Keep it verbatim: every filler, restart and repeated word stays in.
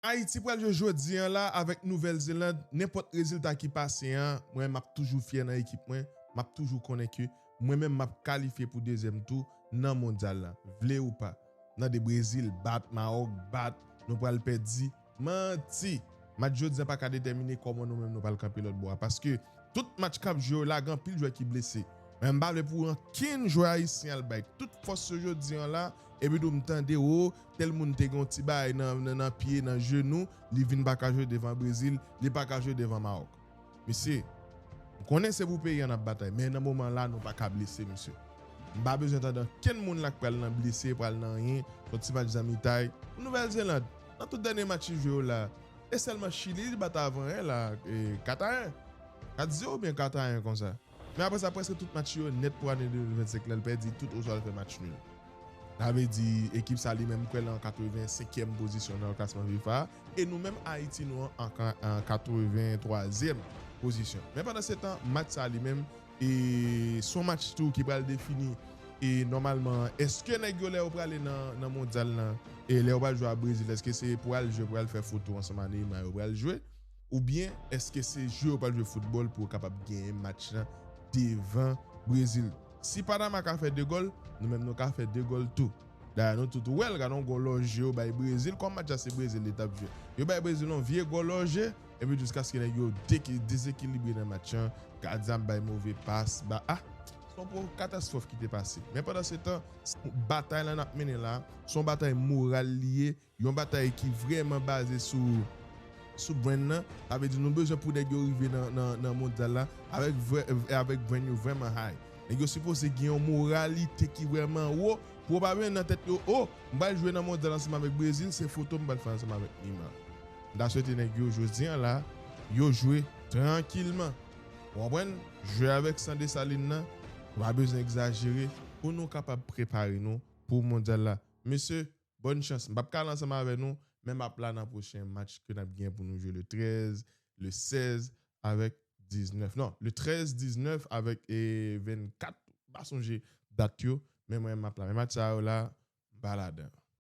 Ayiti pral jwe jodi an la avèk Nouvèl Zeland. Nenpòt rezilta ki pase an, mwen m ap toujou fyè nan ekip mwen. M ap toujou konnen ke mwen menm m ap kalifye pou dezyèm tou nan mondyal la. Vle ou pa. Nan de Brezil, bat, Mawòk, bat, nou pral pèdi. Manti! Match jodi an pa ka detèmine kòman nou menm nou pral kanpe lòt bò a. Paske tout match k ap jwe yo la, gen anpil jwè ki blese. Men m pa vle pou ankenn jwè ayisyen al bay tout fòs yo jodi an la, epi tou m tande, o, tèl moun te gen yon ti bagay nan, nan, nan pye, nan jenou, li vin pa ka jwe devan Brezil, li pa ka jwe devan Mawòk. Mesye, m konnen se pou peyi an n ap batay, men nan moman la, nou pa ka blese, mesye. M pa bezwen tande ankenn moun la k pral nan blese, pral nan anyen, se yon ti match zanmitay. Nouvèl Zeland, nan tout dènye match li jwe yo la, e sèlman Chili li bat avan yè la, e, kat a en. Kat zewo oubyen kat a en konsa. Men apre sa, prèske tout match yo nèt pou ane de mil vennsenk la, l pèdi tout oswa l fè match nil. Sa vle di, ekip sa li menm, m kwè l an katrevensenkyèm pozisyon nan klasman fifa a, e nou menm Ayiti, nou an, an ka-, an katreventwazyèm pozisyon. Men pandan se tan, match sa li menm, e se yon match tou ki pral defini, e nòmalman, èske nèg yo lè yo prale nan, nan mondyal lan, e lè yo pral jwe a Brezil, èske se pou al jwe, pou al fè foto ansanm a Neymar yo pral jwe? Oubyen èske se jwe yo pral jwe foutbòl pou yo kapab genyen match lan devan Brezil? Si Panama ka fè de gòl, nou menm nou ka fè de gòl tou. Dayè, nou tout wè l, gade yon gòl lòje yo bay Brezil, kòm match la se Brezil li t ap jwe. Yo bay Brezil yon vye gòl lòje, epi jiskaske nèg yo deki-, dezekilibre nan match lan, gadyen ap bay move pas, ba, a, se yon po-, katastwòf ki te pase. Men pandan se tan, batay la n ap mennen la, se yon batay moral li ye, yon batay ki vrèman baze sou, sou brand nan. Sa vle di nou bezwen pou nèg yo rive nan, nan, nan mondyal la avèk vrè, avèk brand yo vrèman high. Nèg yo sipoze gen yon moralite ki vrèman wo pou yo pa mennen nan tèt yo, o, m pral jwe nan mondyal ansanm avèk Brezil, se foto m pral fè ansanm avèk Neymar. M ta swete nèg yo jodi an la, yo jwe trankilman. Ou konprann? Jwe avèk san Desalin nan, ou pa bezwen egzajere pou nou kapab prepare nou pou mondyal la. Mesye, bòn chans. M p ap ka la ansanm avè nou, men m ap la nan pwochen match ke n ap gen pou nou jwe le trèz, le sèz avèk diznèf. Non, le trèz, diznèf avèk, e, vennkat. M pa sonje dat yo, men mwen m ap la. Men match sa yo la, m pa ladan.